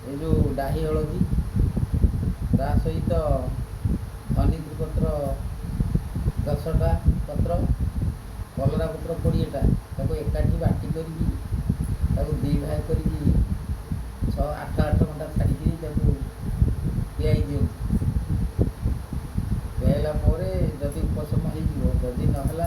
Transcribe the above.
ଏ ଯେଉଁ ଡାହି ହଳଦୀ, ତା ସହିତ ଧନିତ୍ରୀ ପତ୍ର 10ଟା ପତ୍ର, କଲରା ପତ୍ର 20ଟା, ତାକୁ ଏକାଠି ବାଟି କରିକି ତାକୁ ଦୁଇ ଭାଗ କରିକି 6 8 8 ଘଣ୍ଟା ଛାଡ଼ିକିରି ତାକୁ ପିଆଇ ଦିଅନ୍ତୁ। ପିଆଇଲା ପରେ ଯଦି ଉପଶମ ହେଇଯିବ, ଯଦି ନହେଲା